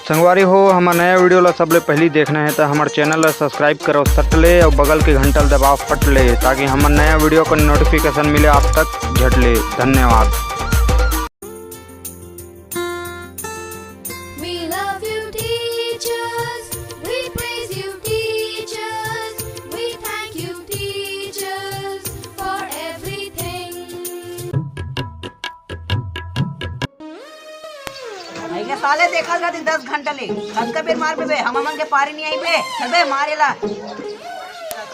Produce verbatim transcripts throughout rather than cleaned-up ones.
संगवारी हो, हमर नया video ला सबले पहिली देखना हे त हमर channel ला subscribe करो सट ले अउ बगल के घंटा ला दबाओ फट ले, ताकि हमर नया video का notification मिले आप तक झट ले। धन्यवाद। We love you, teachers. We praise you, teachers. We thank you, teachers, for everything. भैया साले, देखल रहती दस घंटा ले, कतका बेर मारबे बे? हम मन के पारी नहीं आई बे। चल बे, मार एला।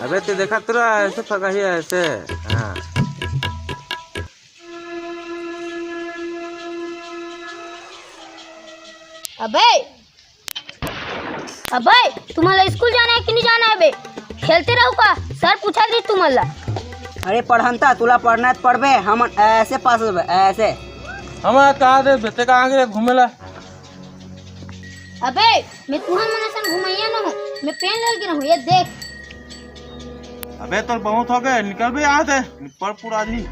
अबे, तू देखा, तोरा ऐसे फंकाही, ऐसे। हाँ। अबे, अबे, तुम्हारा स्कूल जाना है कि नहीं जाना है बे? खेलते रहो का? सर पूछा रही तुम्हारा। अरे पढ़ंता, तुला पढ़ना है त पढ़बे, हम ऐसे पास होबे, ऐसे। हम कहा दे बेटे का आगे घूमेला। अबे, मैं तुहर मन असन घुमैया न हूँ, मैं पेन लेके रहूँ, ये देख। अबे, तोर बहुत हो गए, निकल बे यहाँ से, पढ़ पूरा आदमी।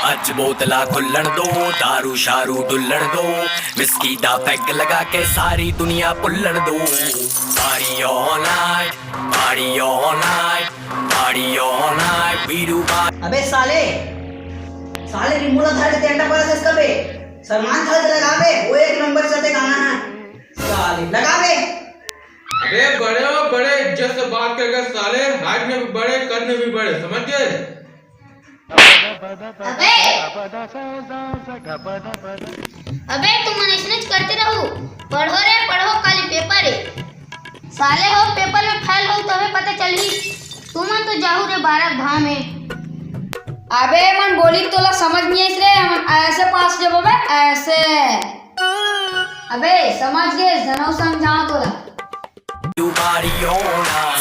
ਅੱਜ ਬੋਤਲਾਂ ਖੁੱਲਣ ਦੋ, ਦਾਰੂ ਸ਼ਾਰੂ ਡੁੱਲਣ ਦੋ, ਵਿਸਕੀ ਦਾ ਪੈਗ ਲਗਾ ਕੇ ਸਾਰੀ ਦੁਨੀਆ ਭੁੱਲਣ ਦੋ। Party all night, party all night, party all night, we do party। अबे साले, साले रिमोट धर के टेंटा पड़ा था इसका बे। सलमान खान से लगा बे, वो एक नंबर से गाना है। साले लगा बे। अबे बड़े हो बड़े, इज्जत से बात कर कर साले, हाथ में भी बड़े, कद में भी बड़े, समझ गए? अबे, अबे तुम मन ऐसने करते रहो, पढ़ो रे पढ़ो, काली पेपर है। साले हो, पेपर में फेल हो तबे पता चलही, तुमन तो जाहू रे बारह भाव में। अबे मन बोली तोला समझ नहीं आइस रे, ऐसे पास जब अबे ऐसे। अबे समझ गए, जनऊ समझाओ तोला।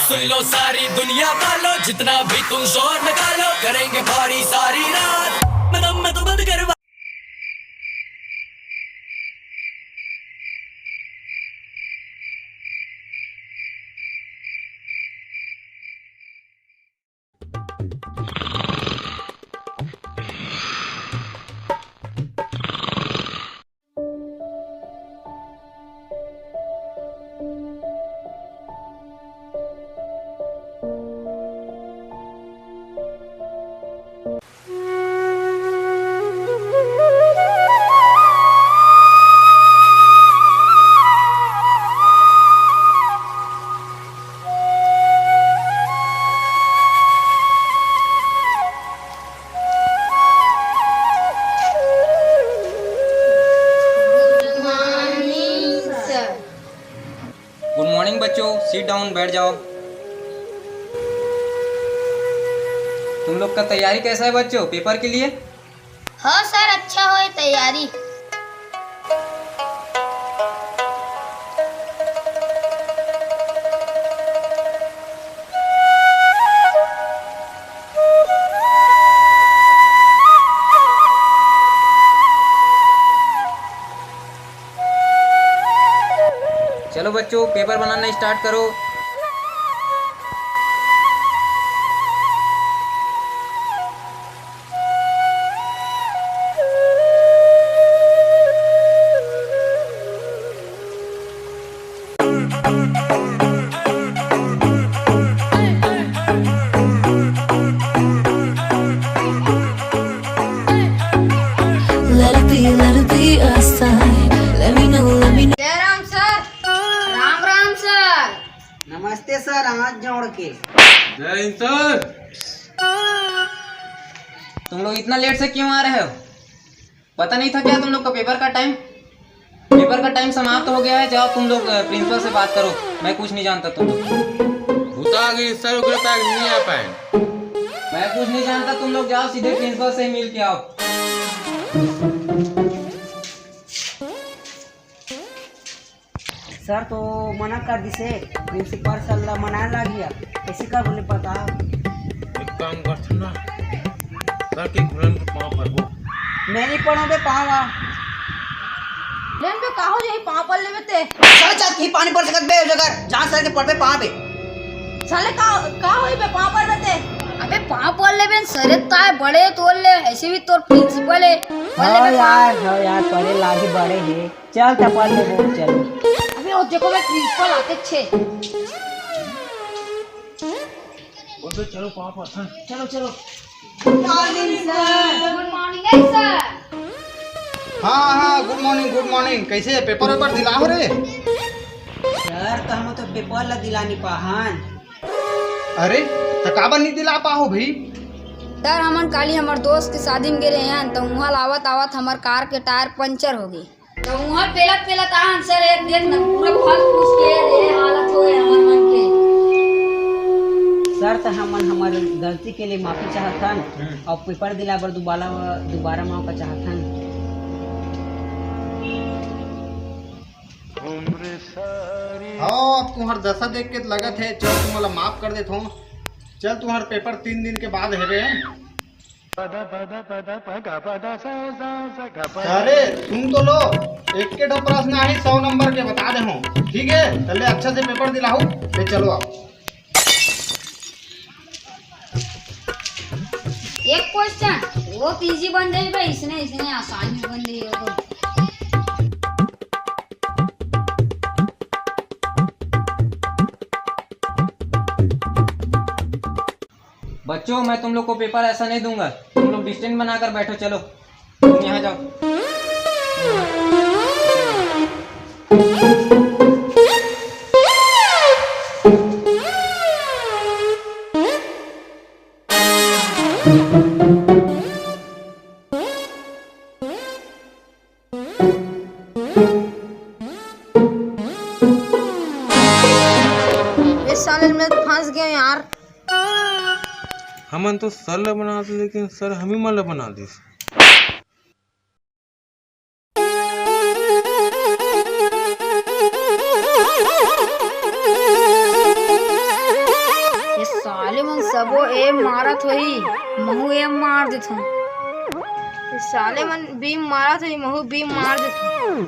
सुन लो सारी दुनिया वालों, जितना भी तुम जोर लगा लो, करेंगे पार्टी सारी रात। मैं तो, मैं तो बंद करवा Good morning, sir। Good morning बच्चों, sit down, बैठ जाओ। तुम लोग का तैयारी कैसा है बच्चों, पेपर के लिए? हाँ सर, अच्छा होए तैयारी। चलो बच्चों, पेपर बनाना स्टार्ट करो। Let it be, let it be us time। Let me know, let me know। जय राम सर। राम राम सर। नमस्ते सर, हाथ जोड़ के। जय हिंद सर। तुम लोग इतना लेट से क्यों आ रहे हो? पता नहीं था क्या तुम लोग का पेपर का टाइम? पेपर का टाइम समाप्त हो गया है, जाओ तुम लोग प्रिंसिपल से बात करो, मैं कुछ नहीं जानता तुम लोग। भूता आ गई सर, उग्रता नहीं आ पाए। मैं कुछ नहीं जानता, तुम लोग जाओ सीधे प्रिंसिपल से मिल के आओ। सर तो मना कर दिसे, प्रिंसिपल सर ला मनाए लागिया, कैसे कर बोले बता। एक काम करथन ना, सर के घुरन के पाँव परबो। मैं नहीं पड़ों बे पाँव आ। लेन बे, का हो जाही, पाँव पर लेबे ते? साले, चाट की पानी पड़ सकत बे, ओ जगह जहाँ सर के पड़ बे पाँव पे। साले, का, का होई बे, पाँव पर बे ते? अबे, पाँव पर लेबे न, सरे ताय बड़े तोर ले, ऐसे भी तोर प्रिंसिपल है। पर हाँ लेबे पाँव। यार, हाँ यार, पड़े लागी बड़े है। चल, चपल ले बोल, चलो। अबे, वो देखो बे, प्रिंसिपल आते छे। बोल बे, चलो पाँव पर, हाँ। चलो, चलो। गुड मॉर्निंग सर। गुड मॉर्निंग है सर। हाँ, हाँ, गुड मॉर्निंग, गुड मॉर्निंग। कैसे है, पेपर वेपर दिला हो रे? सर, तो हम तो पेपर ला दिला नहीं पाहन। अरे, तो काबर नहीं दिला पाहो भाई? सर, हमन काली हमर दोस्त के शादी में गे रहे हैं, तो वहाँ आवत आवत हमर कार के टायर पंचर हो गए। तो उहाँ पेलत पेलत आहन सर, एक देख न पूरा फस फूस के रे हालत हो गए हमर मन के। सर, त हमन हमर गलती के लिए माफी चाहत हन। हम्म। और पेपर दिला बर दोबारा, दोबारा मौका चाहत हन। हाँ, अब तुम्हार दशा देख के लगत है, चल तुम्हारा माफ कर देत हूँ। चल, तुम्हार पेपर तीन दिन के बाद हेबे। अरे सुन तो लो, एक के ठो प्रश्न आही सौ नंबर के, बता दे हूँ, ठीक है? चले, अच्छा से पेपर दिलाहू। ले चलो आओ। एक क्वेश्चन बहुत इजी बन जाई भाई, इसने इसने आसानी बन जाई हो तो। बच्चों, मैं तुम लोग को पेपर ऐसा नहीं दूंगा। तुम लोग डिस्टेंस बनाकर बैठो। चलो, तुम यहाँ जाओ। ए साले, मैं फंस गया यार। हमन तो सर ल बनात, लेकिन सर हमी मन ल बना दिस। ये साले मन सबो एम मारत होही, महू एम मार देथों। ये साले मन बीम मारत होही, महू बीम मार देथों।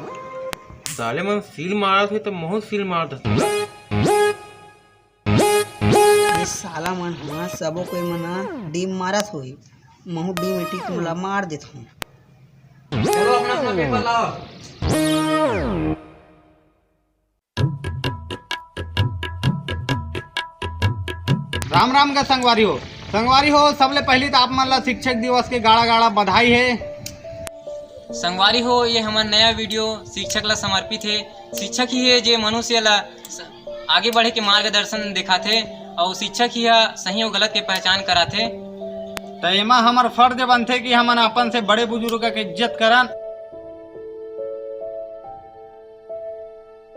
साले मन सील मारत होही, त महू सील मार देथों। ये साला मन ह सबो कोई मन ह डीम मारत होही, महू डीम एटी तुमला मार देथों। चलो अपना अपना पेपर लाओ। राम राम का संगवारी हो। संगवारी हो, सबले पहली तो आप मन ला शिक्षक दिवस के गाड़ा गाड़ा बधाई है। संगवारी हो, ये हमर नया वीडियो शिक्षक ला समर्पित है। शिक्षक ही है जे मनुष्य ला स-, आगे बढ़े के मार्गदर्शन दिखाथे और शिक्षक ही ह सही और गलत के पहचान कराथे। त एमा हमर फर्ज बनथे कि हमन अपन से बड़े बुजुर्ग के इज्जत करन।